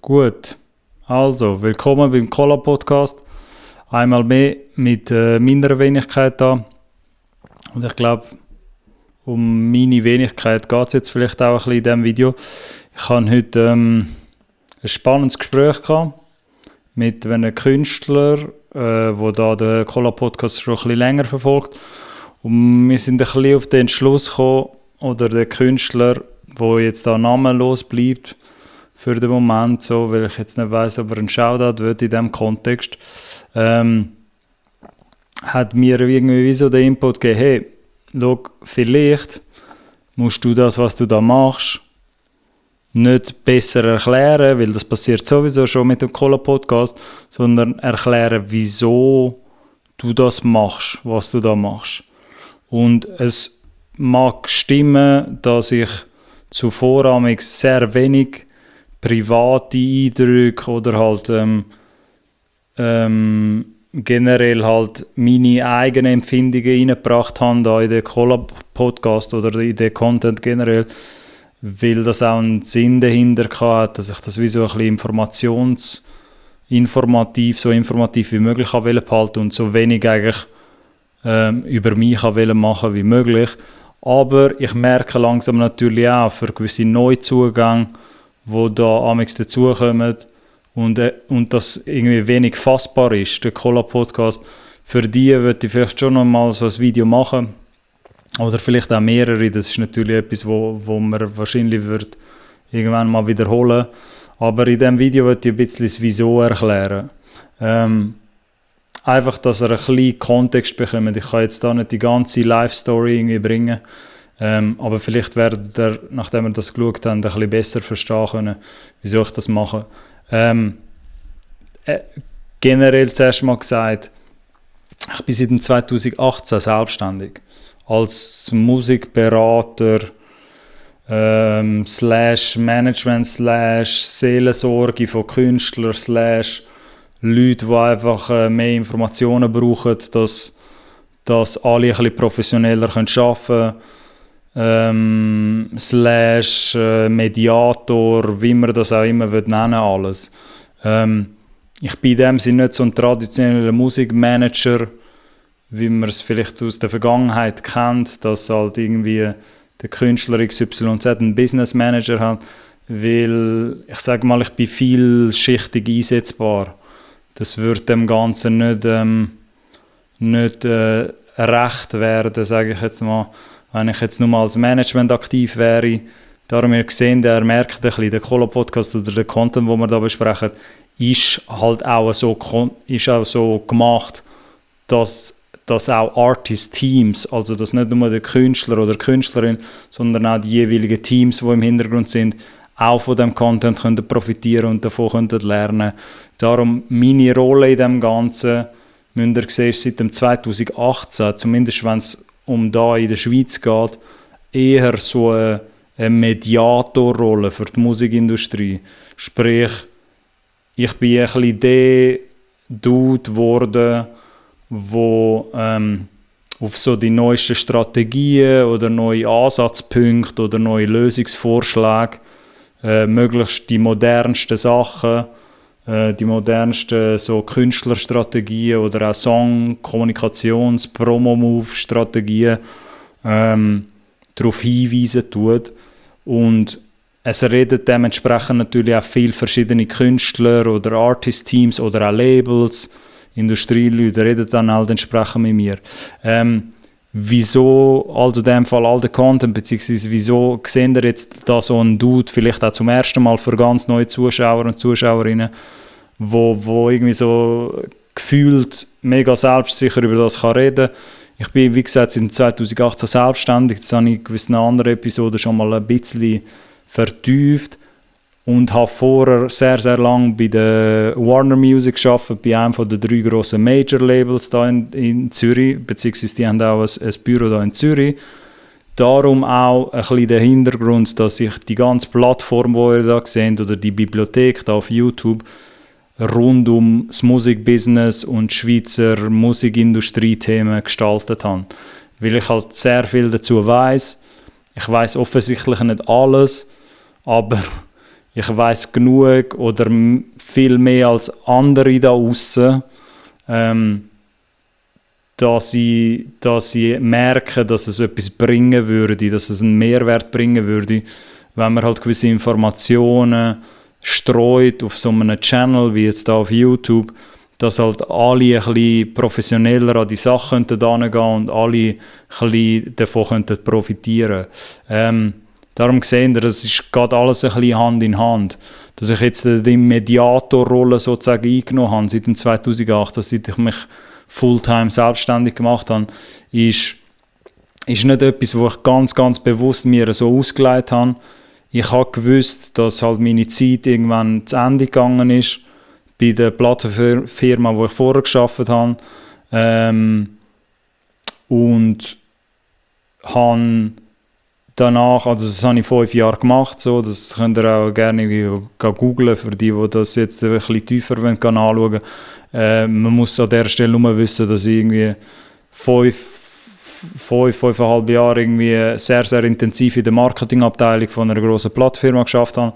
Gut, also willkommen beim Cola Podcast. Einmal mehr mit meiner Wenigkeit da. Und ich glaube, um meine Wenigkeit geht es jetzt vielleicht auch ein bisschen in diesem Video. Ich hatte heute ein spannendes Gespräch gehabt mit einem Künstler, der da den Cola Podcast schon ein bisschen länger verfolgt. Und wir sind ein bisschen auf den Entschluss gekommen, oder der Künstler, der jetzt da namenlos bleibt, für den Moment, so, weil ich jetzt nicht weiss, ob er einen Shoutout will in diesem Kontext, hat mir irgendwie wie so den Input gegeben, hey, schau, vielleicht musst du das, was du da machst, nicht besser erklären, weil das passiert sowieso schon mit dem Cola-Podcast, sondern erklären, wieso du das machst, was du da machst. Und es mag stimmen, dass ich zuvor sehr wenig private Eindrücke oder halt generell halt meine eigenen Empfindungen reingebracht habe da in den Collab-Podcast oder in den Content generell, weil das auch einen Sinn dahinter hatte, dass ich das wie so ein bisschen so informativ wie möglich behalten und so wenig eigentlich über mich machen wie möglich. Aber ich merke langsam natürlich auch für gewisse Neuzugänge, die da amigs dazukommen und das irgendwie wenig fassbar ist, der Cola-Podcast. Für die würde ich vielleicht schon noch mal so ein Video machen. Oder vielleicht auch mehrere. Das ist natürlich etwas, wo man wahrscheinlich wird irgendwann mal wiederholen. Aber in diesem Video würde ich ein bisschen das Wieso erklären. Einfach, dass er ein bisschen Kontext bekommt. Ich kann jetzt da nicht die ganze Live-Story irgendwie bringen. Aber vielleicht werdet ihr, nachdem wir das geschaut haben, ein bisschen besser verstehen können, wieso ich das mache. Generell zuerst mal gesagt, ich bin seit 2018 selbstständig. Als Musikberater, /Management, /Seelensorge von Künstlern, Leute, die einfach mehr Informationen brauchen, dass alle ein bisschen professioneller arbeiten können. Mediator, wie man das auch immer nennen will, alles. Ich bin in dem Sinne nicht so ein traditioneller Musikmanager, wie man es vielleicht aus der Vergangenheit kennt, dass halt irgendwie der Künstler XYZ einen Business Manager hat, weil ich sage mal, ich bin vielschichtig einsetzbar. Das würde dem Ganzen nicht recht werden, sage ich jetzt mal, wenn ich jetzt nur mal als Management aktiv wäre. Darum ihr gesehen, der merkt ein bisschen, der Cola-Podcast oder der Content, den wir da besprechen, ist halt auch so gemacht, dass auch Artist-Teams, also dass nicht nur der Künstler oder Künstlerin, sondern auch die jeweiligen Teams, die im Hintergrund sind, auch von dem Content können profitieren und davon können lernen. Darum meine Rolle in dem Ganzen, müsst ihr sehen, ist seit dem 2018, zumindest wenn es um da in der Schweiz geht, eher so eine Mediatorrolle für die Musikindustrie. Sprich, ich bin ein bisschen der Dude geworden, der auf so die neuesten Strategien oder neue Ansatzpunkte oder neue Lösungsvorschläge möglichst die modernsten Sachen, die modernsten so Künstlerstrategien oder auch Song-, Kommunikations-, Promo-Move-Strategien darauf hinweisen tut. Und es reden dementsprechend natürlich auch viele verschiedene Künstler oder Artist-Teams oder auch Labels, Industrieleute reden dann halt entsprechend mit mir. Wieso, also in dem Fall all der Content, beziehungsweise wieso sehen ihr jetzt da so einen Dude, vielleicht auch zum ersten Mal für ganz neue Zuschauer und Zuschauerinnen, wo irgendwie so gefühlt mega selbstsicher über das kann reden. Ich bin, wie gesagt, seit 2018 selbstständig, das habe ich in gewissen anderen Episoden schon mal ein bisschen vertieft und habe vorher sehr, sehr lange bei der Warner Music gearbeitet, bei einem der 3 grossen Major-Labels hier in Zürich, beziehungsweise die haben auch ein Büro hier in Zürich. Darum auch ein bisschen der Hintergrund, dass ich die ganze Plattform, die ihr da seht, oder die Bibliothek da auf YouTube, rund um das Musikbusiness und Schweizer Musikindustrie-Themen gestaltet habe. Weil ich halt sehr viel dazu weiss. Ich weiss offensichtlich nicht alles, aber ich weiss genug oder viel mehr als andere da aussen, dass ich merke, dass es etwas bringen würde, dass es einen Mehrwert bringen würde, wenn man halt gewisse Informationen streut auf so einem Channel wie jetzt da auf YouTube, dass halt alle ein bisschen professioneller an die Sache herangehen und alle ein bisschen davon profitieren könnten. Darum sehen wir, das ist gerade alles ein bisschen Hand in Hand. Dass ich jetzt die Mediatorrolle sozusagen eingenommen habe, seit 2008, seit ich mich Fulltime selbstständig gemacht habe, ist nicht etwas, wo ich ganz, ganz bewusst mir so ausgelegt habe. Ich habe gewusst, dass halt meine Zeit irgendwann zu Ende gegangen ist, bei der Plattenfirma, wo ich vorher gearbeitet habe. Und habe danach, also das habe ich 5 Jahre gemacht, so, das könnt ihr auch gerne googlen, für die das jetzt ein bisschen tiefer anschauen wollen. Man muss an der Stelle nur wissen, dass ich irgendwie 5,5 Jahre irgendwie sehr, sehr intensiv in der Marketingabteilung von einer grossen Plattfirma geschafft habe.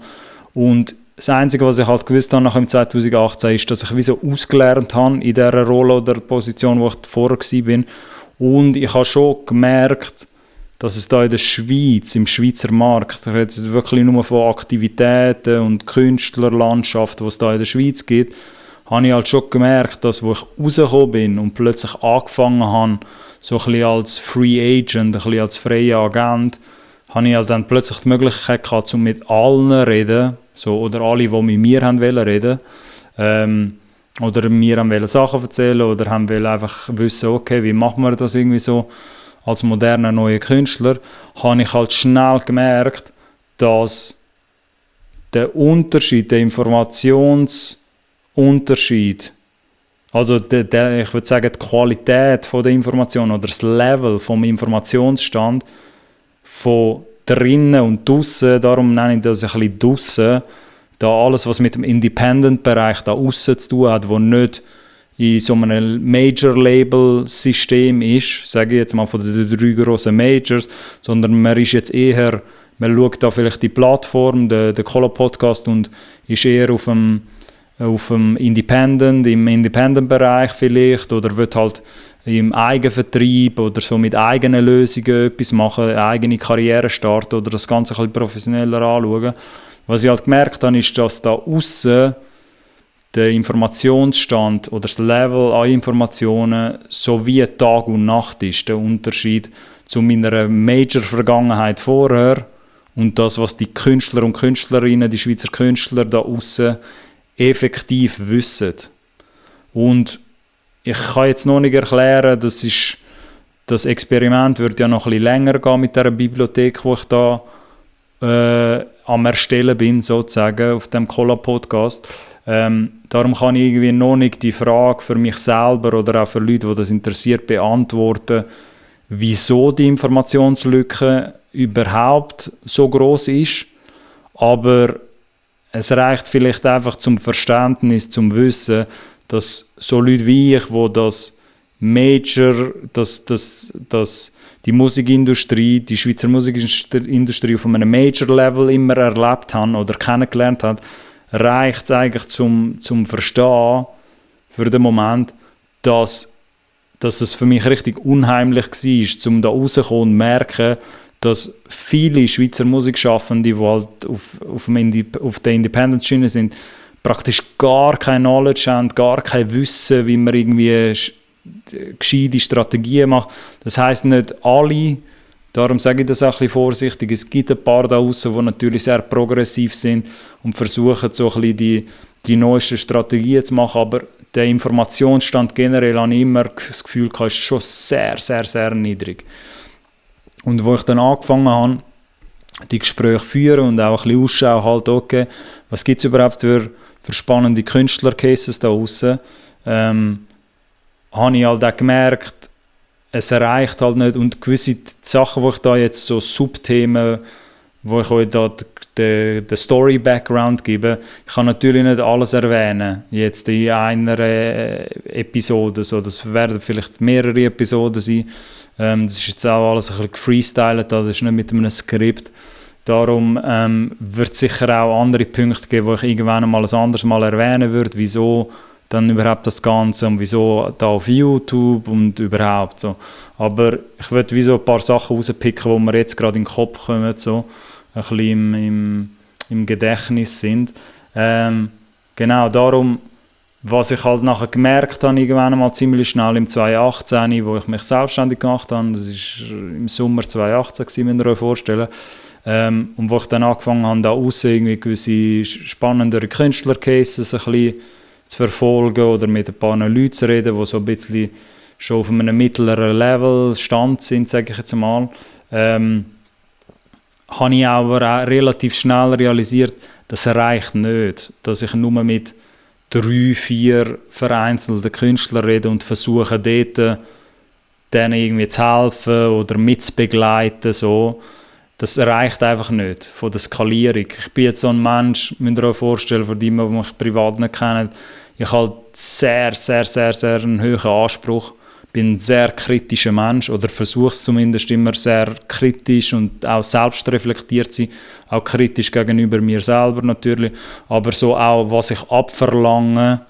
Und das Einzige, was ich halt gewusst habe nach 2018, ist, dass ich wie so ausgelernt habe in dieser Rolle oder Position, wo ich vorher war. Und ich habe schon gemerkt, dass es da in der Schweiz, im Schweizer Markt, ich rede jetzt wirklich nur von Aktivitäten und Künstlerlandschaft, die es da in der Schweiz gibt, habe ich halt schon gemerkt, dass wo ich rausgekommen bin und plötzlich angefangen habe, so ein bisschen als Free Agent, ein bisschen als freier Agent, habe ich halt dann plötzlich die Möglichkeit gehabt, um mit allen zu reden, so, oder alle, die mit mir haben wollen reden, oder mir haben wollen Sachen erzählen oder haben wollen einfach wissen, okay, wie machen wir das irgendwie so als moderner neuer Künstler, habe ich halt schnell gemerkt, dass der Unterschied, der Informationsunterschied, also ich würde sagen, die Qualität von der Information oder das Level vom Informationsstand von drinnen und draussen, darum nenne ich das ein bisschen draussen, da alles, was mit dem Independent-Bereich da aussen zu tun hat, wo nicht in so einem Major-Label-System ist, sage ich jetzt mal von den 3 grossen Majors, sondern man ist jetzt eher, man schaut da vielleicht die Plattform, der Color-Podcast und ist eher auf dem Independent, im Independent-Bereich vielleicht oder wird halt im Eigenvertrieb oder so mit eigenen Lösungen etwas machen, eine eigene Karriere starten oder das Ganze ein bisschen professioneller anschauen. Was ich halt gemerkt habe, ist, dass da aussen der Informationsstand oder das Level an Informationen so wie Tag und Nacht ist, der Unterschied zu meiner Major-Vergangenheit vorher und das, was die Künstler und Künstlerinnen, die Schweizer Künstler da aussen effektiv wissen. Und ich kann jetzt noch nicht erklären, das Experiment wird ja noch ein bisschen länger gehen mit dieser Bibliothek, wo ich da am Erstellen bin, sozusagen, auf dem Cola-Podcast. Darum kann ich irgendwie noch nicht die Frage für mich selber oder auch für Leute, die das interessiert, beantworten, wieso die Informationslücke überhaupt so groß ist. Aber es reicht vielleicht einfach zum Verständnis, zum Wissen, dass so Leute wie ich, die das Major, die Musikindustrie, die Schweizer Musikindustrie auf einem Major-Level immer erlebt haben oder kennengelernt haben, reicht es eigentlich zum Verstehen für den Moment, dass es für mich richtig unheimlich war, um da rauszukommen und merken, dass viele Schweizer Musikschaffende, die halt auf der Independent-Schiene sind, praktisch gar kein Knowledge haben, gar kein Wissen, wie man irgendwie gescheite Strategien macht. Das heisst nicht alle, darum sage ich das auch ein bisschen vorsichtig, es gibt ein paar da draussen, die natürlich sehr progressiv sind und versuchen so ein bisschen die neuesten Strategien zu machen, aber der Informationsstand generell habe ich immer das Gefühl, ist schon sehr, sehr, sehr niedrig. Und wo ich dann angefangen habe, die Gespräche führen und auch ein bisschen Ausschau halten, okay, was gibt es überhaupt für spannende Künstler-Cases da draussen, habe ich halt auch gemerkt, es erreicht halt nicht, und gewisse Sachen, wo ich da jetzt so Subthemen, wo ich euch da den Story-Background gebe, ich kann natürlich nicht alles erwähnen, jetzt in einer Episode, so, das werden vielleicht mehrere Episoden sein, das ist jetzt auch alles ein bisschen gefreestylt, das ist nicht mit einem Skript, Darum wird es sicher auch andere Punkte geben, wo ich irgendwann mal ein anderes Mal erwähnen würde, wieso dann überhaupt das Ganze und wieso da auf YouTube und überhaupt so. Aber ich würde wie so ein paar Sachen rauspicken, die mir jetzt gerade in den Kopf kommen, so ein bisschen im Gedächtnis sind. Genau, darum, was ich halt nachher gemerkt habe, irgendwann mal ziemlich schnell im 2018, wo ich mich selbstständig gemacht habe, das war im Sommer 2018, müsst ihr euch vorstellen, und wo ich dann angefangen habe, da aussen irgendwie gewisse spannendere Künstler-Cases ein bisschen zu verfolgen oder mit ein paar Leuten zu reden, die so ein bisschen schon auf einem mittleren Level Stand sind, sage ich jetzt mal, habe ich aber auch relativ schnell realisiert, das reicht nicht, dass ich nur mit 3, 4 vereinzelten Künstlern rede und versuche dort denen irgendwie zu helfen oder mitzubegleiten, so. Das reicht einfach nicht von der Skalierung. Ich bin jetzt so ein Mensch, müsst ihr euch vorstellen, von dem, der mich privat nicht kennt, ich habe sehr einen hohen Anspruch. Ich bin ein sehr kritischer Mensch oder versuche es zumindest immer sehr kritisch und auch selbstreflektiert zu sein, auch kritisch gegenüber mir selber natürlich, aber so auch, was ich abverlange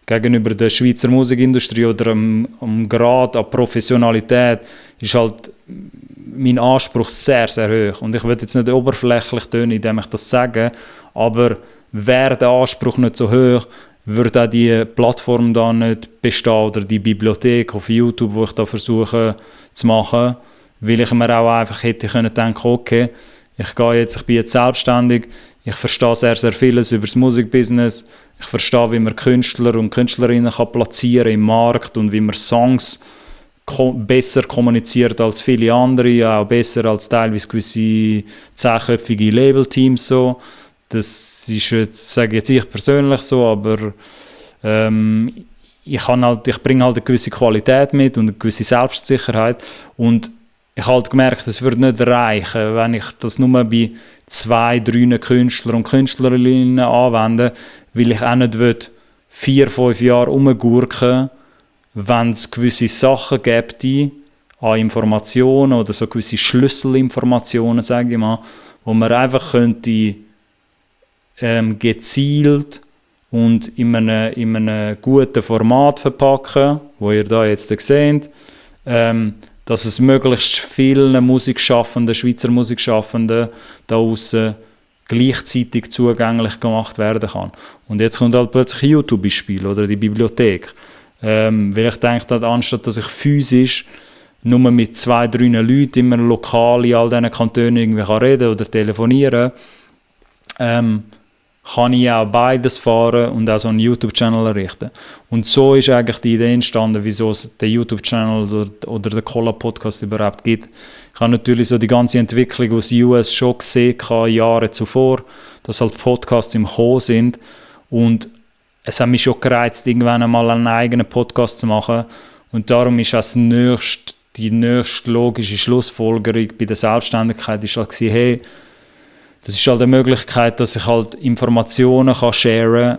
gegenüber der Schweizer Musikindustrie oder am Grad an Professionalität, ist halt mein Anspruch sehr hoch. Und ich will jetzt nicht oberflächlich tönen, indem ich das sage, aber wäre der Anspruch nicht so hoch, würde auch die Plattform da nicht bestehen oder die Bibliothek auf YouTube, wo ich da versuche zu machen, weil ich mir auch einfach hätte können denken, okay, ich bin jetzt selbstständig, ich verstehe sehr vieles über das Musikbusiness, ich verstehe, wie man Künstler und Künstlerinnen kann platzieren im Markt und wie man Songs besser kommuniziert als viele andere, auch besser als teilweise gewisse 10-köpfige Label-Teams so. Das ist jetzt, sage jetzt ich persönlich so, aber ich bringe halt eine gewisse Qualität mit und eine gewisse Selbstsicherheit und ich habe halt gemerkt, es würde nicht reichen, wenn ich das nur bei 2, 3 Künstlern und Künstlerinnen anwende, weil ich auch nicht 4-5 Jahre rumgurken, wenn es gewisse Sachen gibt an Informationen oder so gewisse Schlüsselinformationen, sage ich mal, wo man einfach könnte gezielt und in einem guten Format verpacken, wo ihr da jetzt seht, dass es möglichst vielen Musikschaffenden, Schweizer Musikschaffenden da aussen gleichzeitig zugänglich gemacht werden kann. Und jetzt kommt halt plötzlich YouTube ins Spiel oder die Bibliothek. Weil ich denke, anstatt dass ich physisch nur mit 2, 3 Leuten immer lokal in all diesen Kantonen irgendwie reden oder telefonieren kann ich auch beides fahren und auch so einen YouTube-Channel errichten. Und so ist eigentlich die Idee entstanden, wieso es den YouTube-Channel oder den Cola-Podcast überhaupt gibt. Ich habe natürlich so die ganze Entwicklung aus den US schon gesehen, Jahre zuvor, dass halt Podcasts im Kommen sind. Und es hat mich schon gereizt, irgendwann einmal einen eigenen Podcast zu machen. Und darum ist auch die nächste logische Schlussfolgerung bei der Selbstständigkeit ist halt gewesen, hey, das ist halt eine Möglichkeit, dass ich halt Informationen sharen kann,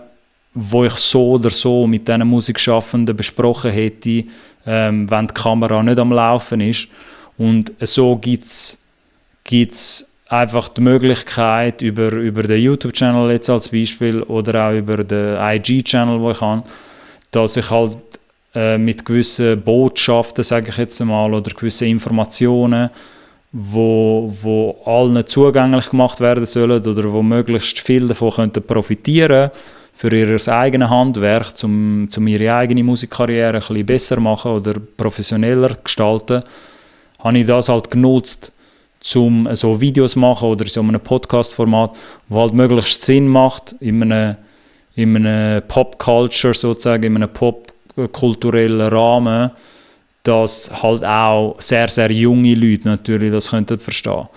die ich so oder so mit diesen Musikschaffenden besprochen hätte, wenn die Kamera nicht am Laufen ist. Und so gibt es einfach die Möglichkeit, über den YouTube-Channel jetzt als Beispiel oder auch über den IG-Channel, den ich habe, dass ich halt mit gewissen Botschaften, sage ich jetzt einmal, oder gewissen Informationen, wo allen zugänglich gemacht werden sollen oder wo möglichst viele davon könnten profitieren für ihr eigenes Handwerk, um ihre eigene Musikkarriere ein bisschen besser machen oder professioneller gestalten, habe ich das halt genutzt, um so Videos zu machen oder so einem Podcast-Format, wo halt möglichst Sinn macht, in einem Pop-Culture sozusagen, in einem popkulturellen Rahmen, dass halt auch sehr junge Leute natürlich das könnten verstehen.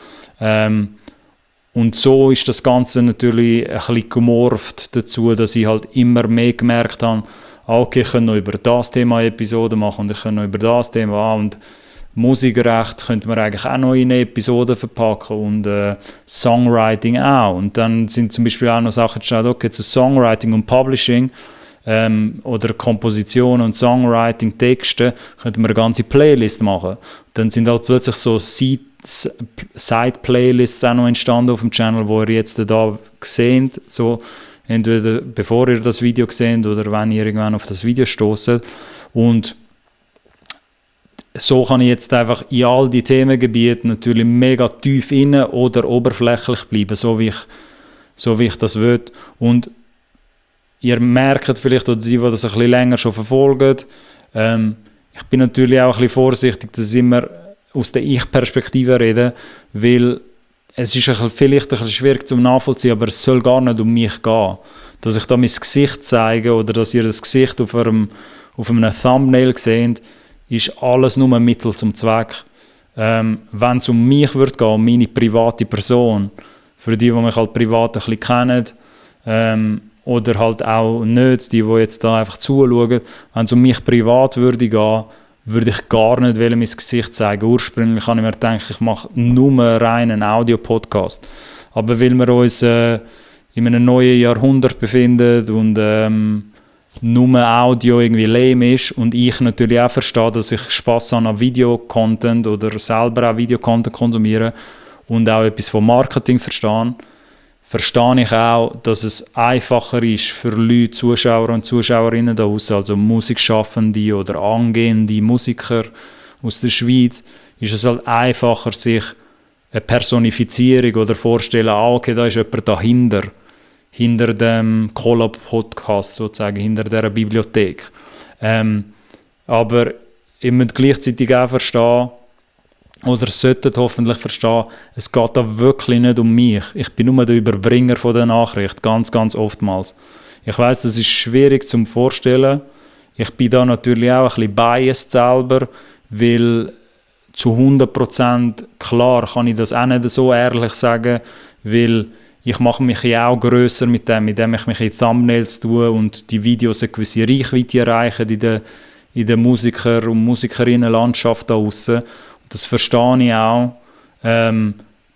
Und so ist das Ganze natürlich ein bisschen gemorpht dazu, dass ich halt immer mehr gemerkt habe, okay, ich kann noch über das Thema eine Episode machen und ich kann noch über das Thema und Musikrecht könnte man eigentlich auch noch in eine Episode verpacken und Songwriting auch. Und dann sind zum Beispiel auch noch Sachen entstanden, okay, zu Songwriting und Publishing oder Komposition und Songwriting, Texte, könnte man eine ganze Playlist machen. Dann sind halt plötzlich so Side-Playlists auch noch entstanden auf dem Channel, wo ihr jetzt da seht, so entweder bevor ihr das Video seht oder wenn ihr irgendwann auf das Video stoßt. Und so kann ich jetzt einfach in all die Themengebiete natürlich mega tief rein oder oberflächlich bleiben, so wie ich das will. Und ihr merkt vielleicht, oder die das ein bisschen länger schon verfolgen, ich bin natürlich auch ein bisschen vorsichtig, dass ich immer aus der Ich-Perspektive rede, weil es ist vielleicht ein bisschen schwierig zum Nachvollziehen, aber es soll gar nicht um mich gehen. Dass ich da mein Gesicht zeige oder dass ihr das Gesicht auf einem Thumbnail seht, ist alles nur ein Mittel zum Zweck. Wenn es um mich würde gehen, um meine private Person, für die mich halt privat ein bisschen kennen, oder halt auch nicht, die jetzt da einfach zuschauen, wenn es um mich privat würde gehen, würde ich gar nicht mein Gesicht zeigen. Ursprünglich habe ich mir gedacht, ich mache nur rein einen Audio-Podcast. Aber weil wir uns in einem neuen Jahrhundert befinden und nur Audio irgendwie lame ist und ich natürlich auch verstehe, dass ich Spass habe an Video-Content oder selber auch Video-Content konsumiere und auch etwas vom Marketing verstehe ich auch, dass es einfacher ist für Leute, Zuschauer und Zuschauerinnen da draussen, also Musikschaffende oder angehende Musiker aus der Schweiz, ist es halt einfacher, sich eine Personifizierung oder vorstellen, okay, da ist jemand dahinter, hinter dem Collab-Podcast sozusagen, hinter dieser Bibliothek. Aber ihr müsst gleichzeitig auch verstehen, oder solltet hoffentlich verstehen, es geht da wirklich nicht um mich. Ich bin nur der Überbringer von der Nachricht, ganz, ganz oftmals. Ich weiss, das ist schwierig zum Vorstellen. Ich bin da natürlich auch ein bisschen biased selber, weil zu 100% klar kann ich das auch nicht so ehrlich sagen, weil ich mache mich ja auch grösser mit dem, indem ich mich in Thumbnails tue und die Videos eine gewisse Reichweite erreichen in der Musiker- und Musikerinnenlandschaft da draussen. Das verstehe ich auch,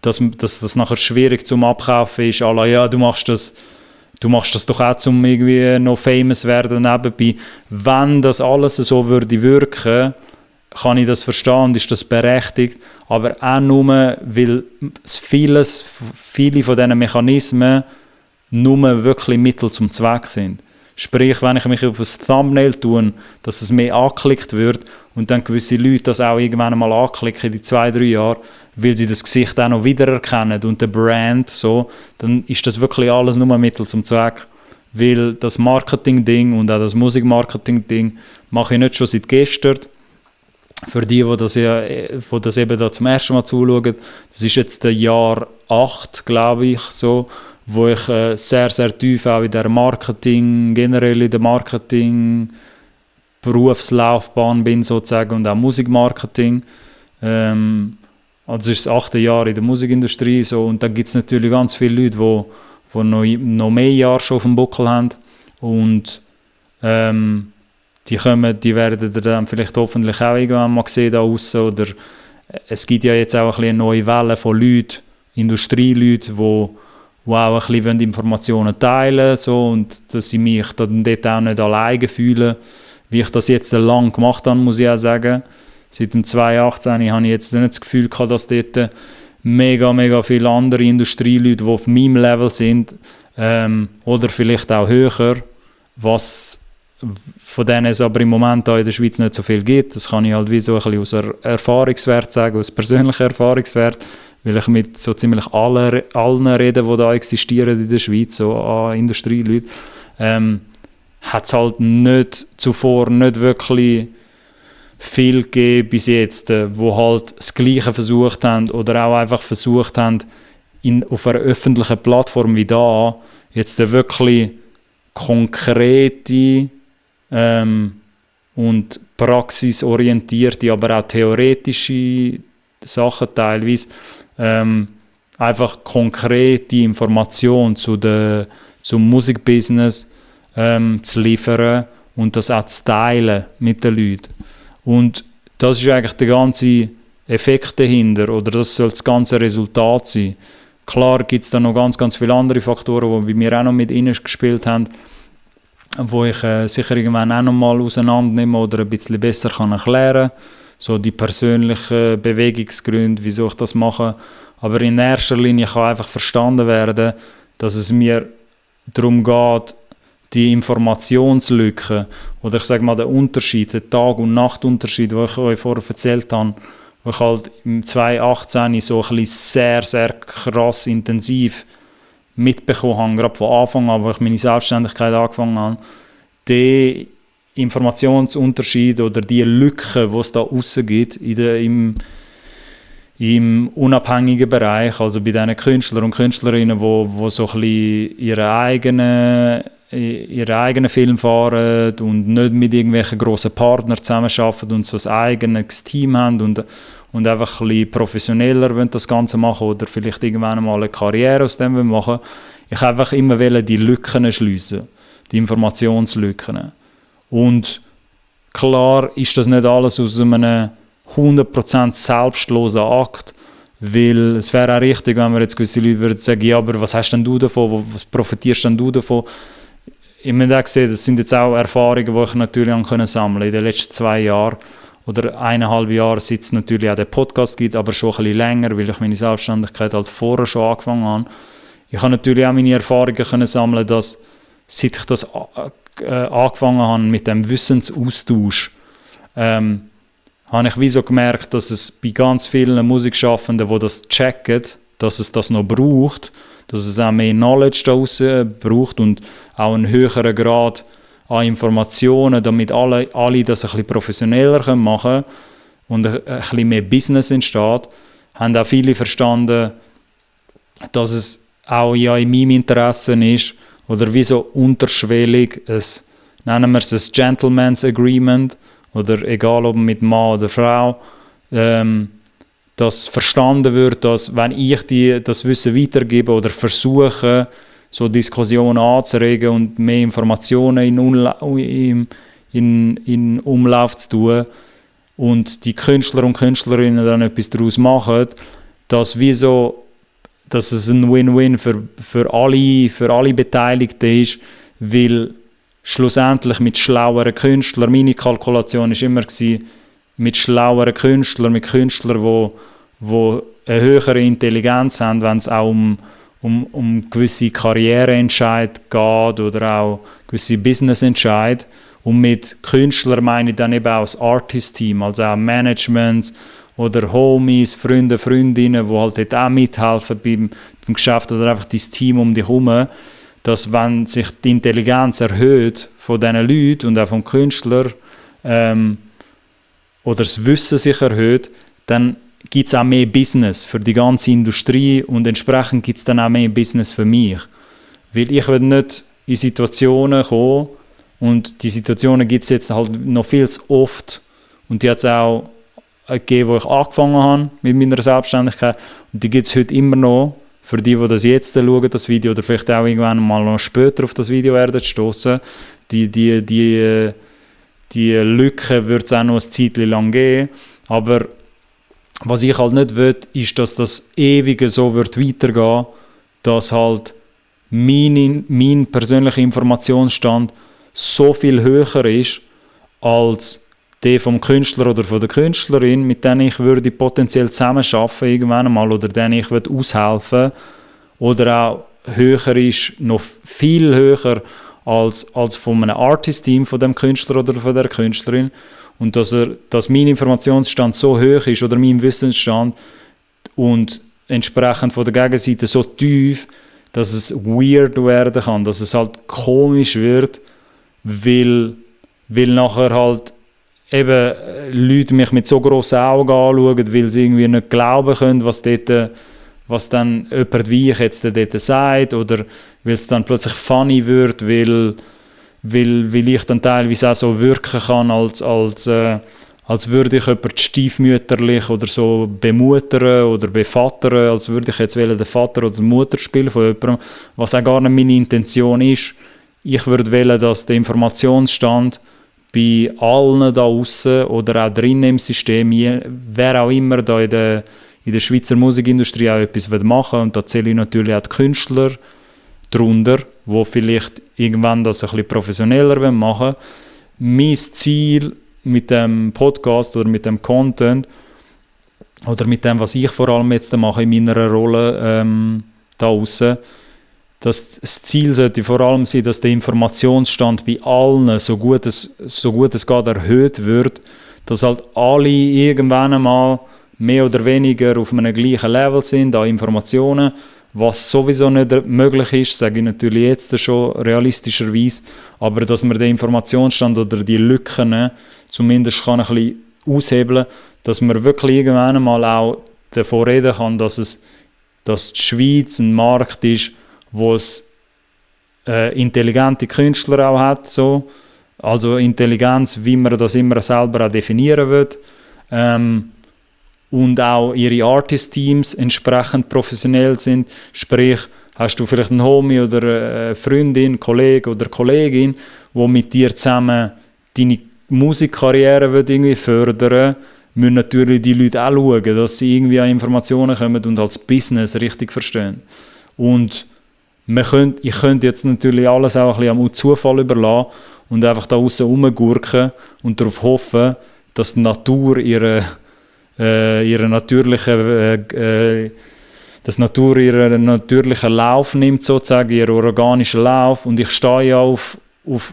dass das nachher schwierig zum Abkaufen ist. Alla, ja, du machst das doch auch, um irgendwie noch famous werden nebenbei. Wenn das alles so würde wirken, kann ich das verstehen und ist das berechtigt. Aber auch nur, weil viele von diesen Mechanismen nur wirklich Mittel zum Zweck sind. Sprich, wenn ich mich auf ein Thumbnail tue, dass es mehr angeklickt wird und dann gewisse Leute das auch irgendwann mal anklicken in 2-3 Jahren, weil sie das Gesicht auch noch wiedererkennen und der Brand so, dann ist das wirklich alles nur ein Mittel zum Zweck. Weil das Marketing-Ding und auch das Musikmarketing-Ding mache ich nicht schon seit gestern. Für die das eben da zum ersten Mal zuschauen, das ist jetzt das Jahr 8, glaube ich, so, wo ich sehr, sehr tief auch in der Marketing, generell in der Marketing-Berufslaufbahn bin sozusagen und auch Musikmarketing. Also ist das 8. Jahr in der Musikindustrie so, und dann gibt es natürlich ganz viele Leute, die noch mehr Jahre schon auf dem Buckel haben und die werden dann vielleicht hoffentlich auch irgendwann mal sehen da draussen, oder es gibt ja jetzt auch ein bisschen eine neue Welle von Leuten, Industrieleuten, die auch ein bisschen Informationen teilen so, und dass ich mich dann dort auch nicht alleine fühle, wie ich das jetzt lang gemacht habe, muss ich auch sagen. Seit dem 2018 habe ich jetzt nicht das Gefühl gehabt, dass dort mega, mega viele andere Industrieleute, die auf meinem Level sind, oder vielleicht auch höher, was von denen es aber im Moment auch in der Schweiz nicht so viel gibt. Das kann ich halt wie so ein bisschen aus Erfahrungswert sagen, aus persönlicher Erfahrungswert, weil ich mit so ziemlich allen rede, die da existieren in der Schweiz, so an Industrieleuten, hat es halt zuvor nicht wirklich viel gegeben bis jetzt, wo halt das Gleiche versucht haben oder auch einfach versucht haben, auf einer öffentlichen Plattform wie da jetzt wirklich konkrete und praxisorientierte, aber auch theoretische Sachen teilweise, einfach konkrete Informationen zum Musikbusiness zu liefern und das auch zu teilen mit den Leuten. Und das ist eigentlich der ganze Effekt dahinter, oder das soll das ganze Resultat sein. Klar gibt es da noch ganz, ganz viele andere Faktoren, die bei mir auch noch mit gespielt haben, wo ich sicher irgendwann auch noch mal auseinandernehme oder ein bisschen besser kann erklären kann. so die persönlichen Bewegungsgründe, wieso ich das mache. Aber in erster Linie kann einfach verstanden werden, dass es mir darum geht, die Informationslücke oder ich sage mal den Unterschied, den Tag- und Nachtunterschied, den ich euch vorher erzählt habe, wo ich halt im 2018 so ein bisschen sehr, sehr krass intensiv mitbekommen habe, gerade von Anfang an, wo ich meine Selbstständigkeit angefangen habe, der Informationsunterschied oder die Lücke, die es da aussen gibt im unabhängigen Bereich, also bei diesen Künstlern und Künstlerinnen, die so ein bisschen ihren eigenen Film fahren und nicht mit irgendwelchen grossen Partnern zusammenarbeiten und so ein eigenes Team haben und einfach ein bisschen professioneller wollen das Ganze machen oder vielleicht irgendwann mal eine Karriere aus dem machen. Ich einfach immer die Lücken schliessen, die Informationslücken. Und klar ist das nicht alles aus einem 100% selbstlosen Akt, weil es wäre auch richtig, wenn wir jetzt gewisse Leute würden sagen, ja, aber was hast denn du davon, was profitierst denn du davon? Ich habe auch gesehen, das sind jetzt auch Erfahrungen, die ich natürlich sammeln konnte in den letzten 2 Jahren oder 1,5 Jahre, seit es natürlich auch den Podcast gibt, aber schon ein bisschen länger, weil ich meine Selbstständigkeit halt vorher schon angefangen habe. Ich habe natürlich auch meine Erfahrungen sammeln, dass seit ich das angefangen habe mit dem Wissensaustausch, habe ich wie so gemerkt, dass es bei ganz vielen Musikschaffenden, die das checken, dass es das noch braucht, dass es auch mehr Knowledge da draussen braucht und auch einen höheren Grad an Informationen, damit alle das ein bisschen professioneller machen können und ein bisschen mehr Business entsteht, haben auch viele verstanden, dass es auch ja in meinem Interesse ist, oder wie so unterschwellig, nennen wir es ein Gentleman's Agreement, oder egal ob mit Mann oder Frau, dass verstanden wird, dass wenn ich das Wissen weitergebe oder versuche, so Diskussionen anzuregen und mehr Informationen in Umlauf zu tun und die Künstler und Künstlerinnen dann etwas daraus machen, dass es ein Win-Win für alle Beteiligten ist, weil schlussendlich mit schlaueren Künstlern, meine Kalkulation war immer, mit schlaueren Künstlern, mit Künstlern, die eine höhere Intelligenz haben, wenn es auch um gewisse Karriereentscheide geht oder auch gewisse Businessentscheide. Und mit Künstlern meine ich dann eben auch das Artist-Team, also auch Management oder Homies, Freunde, Freundinnen, die halt dort auch mithelfen beim Geschäft oder einfach das Team um dich herum, dass wenn sich die Intelligenz erhöht von diesen Leuten und auch vom Künstler oder das Wissen sich erhöht, dann gibt es auch mehr Business für die ganze Industrie und entsprechend gibt es dann auch mehr Business für mich. Weil ich will nicht in Situationen kommen und die Situationen gibt es jetzt halt noch viel zu oft und die hat es auch gegeben, wo ich angefangen habe mit meiner Selbstständigkeit und die gibt es heute immer noch. Für die das jetzt schauen, das Video, oder vielleicht auch irgendwann mal noch später auf das Video werden stoßen, die Lücke wird es auch noch ein Zeitchen lang geben. Aber was ich halt nicht will, ist, dass das ewige so wird weitergehen, dass halt mein persönlicher Informationsstand so viel höher ist als der vom Künstler oder von der Künstlerin, mit denen ich würde potenziell zusammenarbeiten irgendwann einmal oder denen ich würde aushelfen oder auch höher ist, noch viel höher als von einem Artist-Team von dem Künstler oder von der Künstlerin und dass mein Informationsstand so hoch ist oder mein Wissensstand und entsprechend von der Gegenseite so tief, dass es weird werden kann, dass es halt komisch wird, weil nachher halt eben Leute mich mit so grossen Augen anschauen, weil sie irgendwie nicht glauben können, was dann jemand wie ich jetzt dort sagt, oder weil es dann plötzlich funny wird, weil ich dann teilweise auch so wirken kann, als würde ich jemanden stiefmütterlich oder so bemuttern oder bevattern, als würde ich jetzt den Vater oder die Mutter spielen von jemandem, was auch gar nicht meine Intention ist. Ich würde wollen, dass der Informationsstand bei allen da außen oder auch drinnen im System, wer auch immer da in der Schweizer Musikindustrie auch etwas machen will, und da zähle ich natürlich auch die Künstler darunter, die vielleicht irgendwann das ein bisschen professioneller machen wollen. Mein Ziel mit dem Podcast oder mit dem Content oder mit dem, was ich vor allem jetzt mache in meiner Rolle da aussen, dass das Ziel sollte vor allem sein, dass der Informationsstand bei allen so gut es geht erhöht wird, dass halt alle irgendwann einmal mehr oder weniger auf einem gleichen Level sind an Informationen, was sowieso nicht möglich ist, sage ich natürlich jetzt schon realistischerweise, aber dass man den Informationsstand oder die Lücken zumindest kann ein bisschen aushebeln, dass man wirklich irgendwann einmal auch davon reden kann, dass die Schweiz ein Markt ist, wo es intelligente Künstler auch hat, so. Also Intelligenz, wie man das immer selber auch definieren will, und auch ihre Artist-Teams entsprechend professionell sind, sprich, hast du vielleicht einen Homie oder eine Freundin, Kollege oder Kollegin, die mit dir zusammen deine Musikkarriere irgendwie fördern, müssen natürlich die Leute auch schauen, dass sie irgendwie an Informationen kommen und als Business richtig verstehen. Und ich könnte jetzt natürlich alles auch ein bisschen am Zufall überlassen und einfach da aussen rumgurken und darauf hoffen, dass die Natur ihren natürlichen Lauf nimmt, sozusagen, ihren organischen Lauf. Und ich stehe ja auf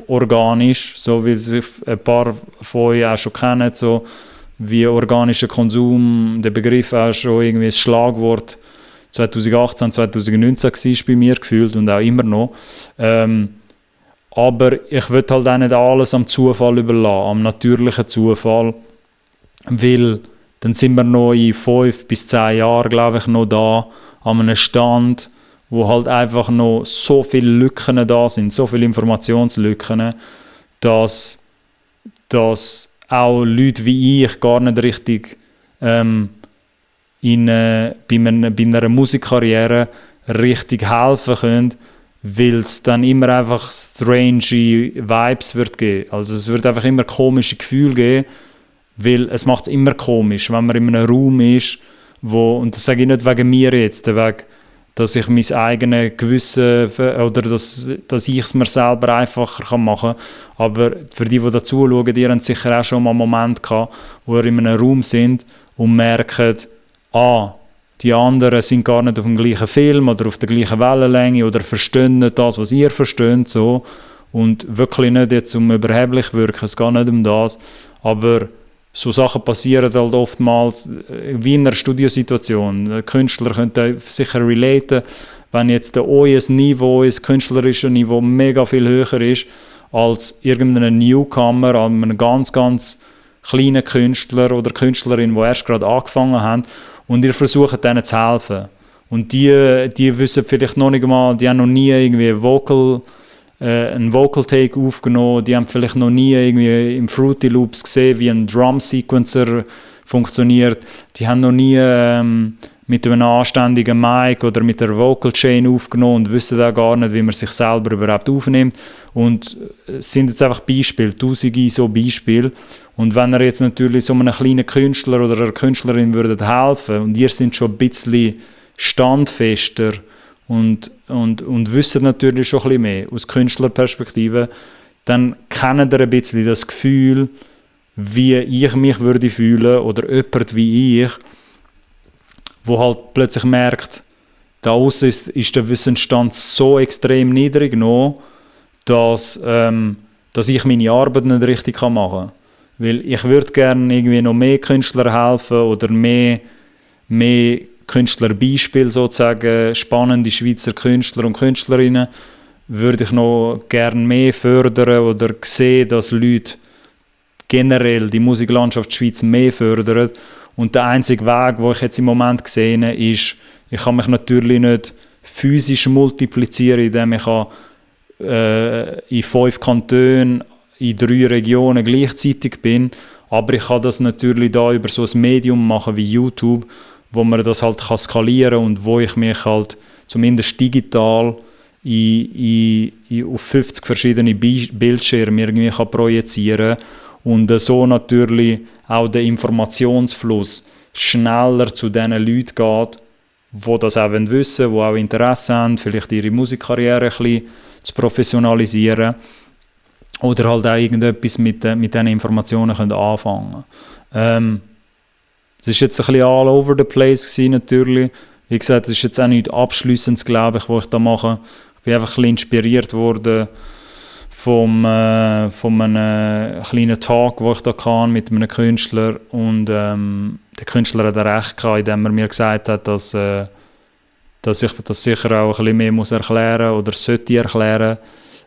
organisch, so wie es ein paar von euch auch schon kennen, so wie organischer Konsum, der Begriff auch schon irgendwie ein Schlagwort 2018, 2019 war bei mir gefühlt und auch immer noch. Aber ich will halt auch nicht alles am Zufall überlassen, am natürlichen Zufall, weil dann sind wir noch in 5 bis 10 Jahren, glaube ich, noch da, an einem Stand, wo halt einfach noch so viele Lücken da sind, so viele Informationslücken, dass auch Leute wie ich gar nicht richtig bei einer Musikkarriere richtig helfen können, weil es dann immer einfach strange Vibes wird geben. Also es wird einfach immer komische Gefühle geben, weil es macht es immer komisch, wenn man in einem Raum ist, und das sage ich nicht wegen mir jetzt, dass ich mein eigenes Gewissen oder dass ich es mir selber einfacher machen kann. Aber für die dazu schauen, die haben sicher auch schon mal einen Moment gehabt, wo ihr in einem Raum sind und merken, die anderen sind gar nicht auf dem gleichen Film oder auf der gleichen Wellenlänge oder verstehen nicht das, was ihr versteht. So. Und wirklich nicht jetzt um überheblich wirken, es geht nicht um das. Aber so Sachen passieren halt oftmals wie in einer Studiosituation. Künstler können sicher relaten, wenn jetzt euer Niveau, das künstlerische Niveau mega viel höher ist als irgendein Newcomer, an einem ganz, ganz kleinen Künstler oder Künstlerin, die erst gerade angefangen haben und ihr versucht denen zu helfen. Und die wissen vielleicht noch nicht mal, die haben noch nie irgendwie einen Vocal Take aufgenommen, die haben vielleicht noch nie irgendwie im Fruity Loops gesehen, wie ein Drum Sequencer funktioniert, die haben noch nie mit einem anständigen Mic oder mit der Vocal Chain aufgenommen und wissen auch gar nicht, wie man sich selber überhaupt aufnimmt. Und es sind jetzt einfach Beispiele, tausende so Beispiele. Und wenn ihr jetzt natürlich so einem kleinen Künstler oder einer Künstlerin würdet helfen und ihr sind schon ein bisschen standfester und wissen natürlich schon ein bisschen mehr aus Künstlerperspektive, dann kennt ihr ein bisschen das Gefühl, wie ich mich würde fühlen oder jemand wie ich, wo halt plötzlich merkt, da aussen ist der Wissensstand so extrem niedrig noch, dass ich meine Arbeit nicht richtig machen kann. Weil ich würde gerne irgendwie noch mehr Künstler helfen oder mehr Künstlerbeispiele sozusagen, spannende Schweizer Künstler und Künstlerinnen, würde ich noch gerne mehr fördern oder sehen, dass Leute generell die Musiklandschaft Schweiz mehr fördern. Und der einzige Weg, den ich jetzt im Moment sehe, ist, ich kann mich natürlich nicht physisch multiplizieren, indem ich in 5 Kantonen, in 3 Regionen gleichzeitig bin, aber ich kann das natürlich da über so ein Medium machen wie YouTube, wo man das halt skalieren kann und wo ich mich halt zumindest digital auf 50 verschiedene Bildschirme irgendwie kann projizieren und so natürlich auch der Informationsfluss schneller zu den Leuten geht, die das auch wissen wollen, die auch Interesse haben, vielleicht ihre Musikkarriere ein bisschen zu professionalisieren. oder halt auch irgendetwas mit diesen Informationen können anfangen können. Es war jetzt ein bisschen all over the place gewesen, natürlich. Wie gesagt, es ist jetzt auch nichts Abschließendes, glaube ich, was ich da mache. Ich bin einfach ein bisschen inspiriert worden von einem kleinen Talk, den ich da hatte mit einem Künstler. Und der Künstler hat recht gehabt, indem er mir gesagt hat, dass ich das sicher auch ein bisschen mehr muss erklären oder sollte erklären.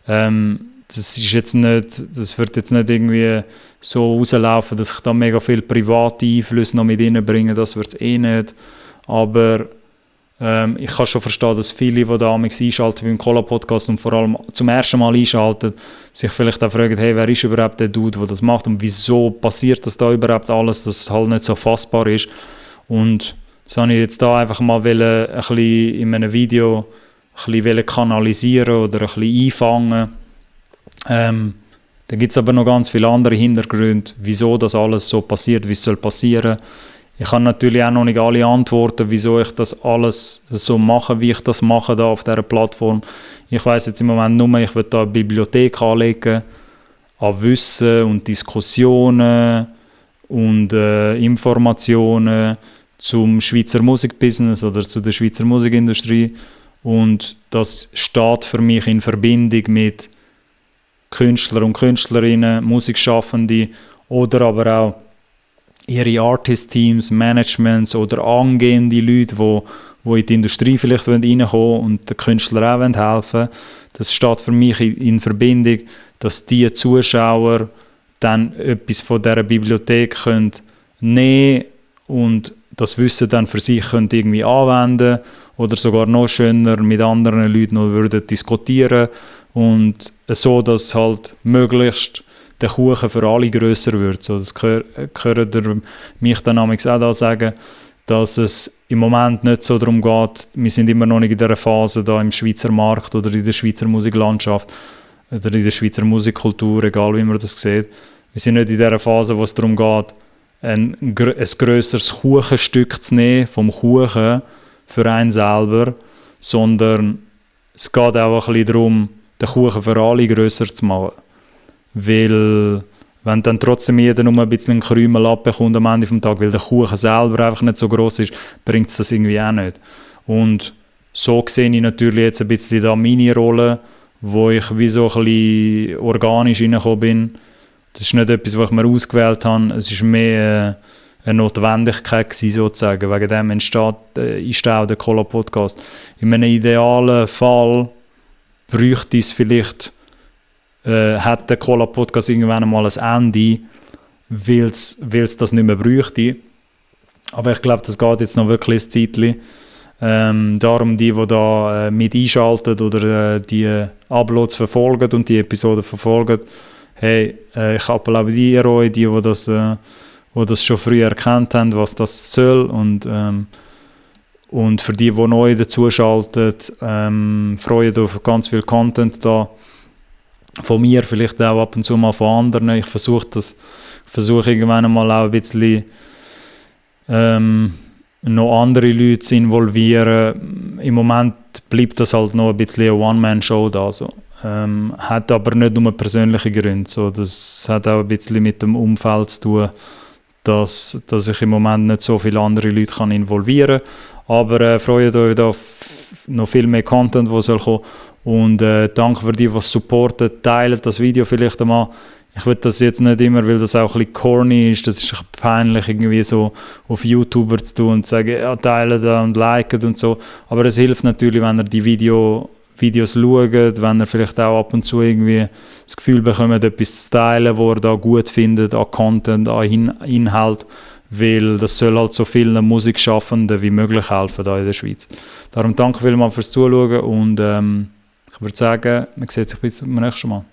Das wird jetzt nicht irgendwie so rauslaufen, dass ich da mega viel private Einflüsse noch mit reinbringe, das wird es nicht. Aber ich kann schon verstehen, dass viele, die da einschalten beim Cola-Podcast und vor allem zum ersten Mal einschalten, sich vielleicht auch fragen, hey, wer ist überhaupt der Dude, der das macht und wieso passiert das da überhaupt alles, dass es halt nicht so fassbar ist. Und das habe ich jetzt da einfach mal ein bisschen in einem Video ein bisschen kanalisieren oder ein bisschen einfangen. Dann gibt es aber noch ganz viele andere Hintergründe, wieso das alles so passiert, wie es soll passieren. Ich habe natürlich auch noch nicht alle Antworten, wieso ich das alles so mache, wie ich das mache da auf dieser Plattform. Ich weiss jetzt im Moment nur, ich will da eine Bibliothek anlegen an Wissen und Diskussionen und Informationen zum Schweizer Musikbusiness oder zu der Schweizer Musikindustrie. Und das steht für mich in Verbindung mit Künstler und Künstlerinnen, Musikschaffende oder aber auch ihre Artist-Teams, Managements oder angehende Leute, die in die Industrie vielleicht reinkommen wollen und den Künstlern auch helfen wollen. Das steht für mich in Verbindung, dass die Zuschauer dann etwas von dieser Bibliothek können nehmen und das Wissen dann für sich können irgendwie anwenden oder sogar noch schöner mit anderen Leuten noch würden diskutieren und so, dass halt möglichst der Kuchen für alle grösser wird. So, das gehört mich dann auch da sagen, dass es im Moment nicht so darum geht, wir sind immer noch nicht in dieser Phase da im Schweizer Markt oder in der Schweizer Musiklandschaft oder in der Schweizer Musikkultur, egal wie man das sieht. Wir sind nicht in dieser Phase, wo es darum geht, ein grösseres Kuchenstück zu nehmen vom Kuchen für einen selber, sondern es geht auch ein bisschen darum, den Kuchen für alle grösser zu machen. Weil, wenn dann trotzdem jeder nur ein bisschen einen Krümel abbekommt am Ende des Tages, weil der Kuchen selber einfach nicht so gross ist, bringt es das irgendwie auch nicht. Und so sehe ich natürlich jetzt ein bisschen da meine Rolle, wo ich wie so ein bisschen organisch reingekommen bin. Das ist nicht etwas, was ich mir ausgewählt habe, es ist mehr eine Notwendigkeit gewesen, sozusagen. Wegen dem ist auch der Cola-Podcast. In einem idealen Fall bräuchte es vielleicht hat der Cola-Podcast irgendwann einmal ein Ende, weil es das nicht mehr bräuchte. Aber ich glaube, das geht jetzt noch wirklich ein Zeitchen. Darum die da mit einschalten oder die Uploads verfolgen und die Episoden verfolgen, hey, ich appelliere die euch, die das schon früh erkannt haben, was das soll und für die neu dazuschalten, freuen auf ganz viel Content da. Von mir, vielleicht auch ab und zu mal von anderen. Ich versuche irgendwann einmal auch ein bisschen noch andere Leute zu involvieren. Im Moment bleibt das halt noch ein bisschen eine One-Man-Show da. So. Hat aber nicht nur persönliche Gründe. So. Das hat auch ein bisschen mit dem Umfeld zu tun, dass ich im Moment nicht so viele andere Leute kann involvieren kann. Aber freut euch da noch viel mehr Content, der soll kommen. Und danke für die, die es supporten. Teilt das Video vielleicht einmal. Ich will das jetzt nicht immer, weil das auch ein bisschen corny ist. Das ist peinlich, irgendwie so auf YouTuber zu tun und zu sagen, ja, teilt und liket und so. Aber es hilft natürlich, wenn ihr die Videos schaut, wenn ihr vielleicht auch ab und zu irgendwie das Gefühl bekommt, etwas zu teilen, was ihr da gut findet, an Content, an Inhalt. Weil das soll halt so vielen Musikschaffenden wie möglich helfen da in der Schweiz. Darum danke vielmals fürs Zuschauen und ich würde sagen, man sieht sich bis zum nächsten Mal.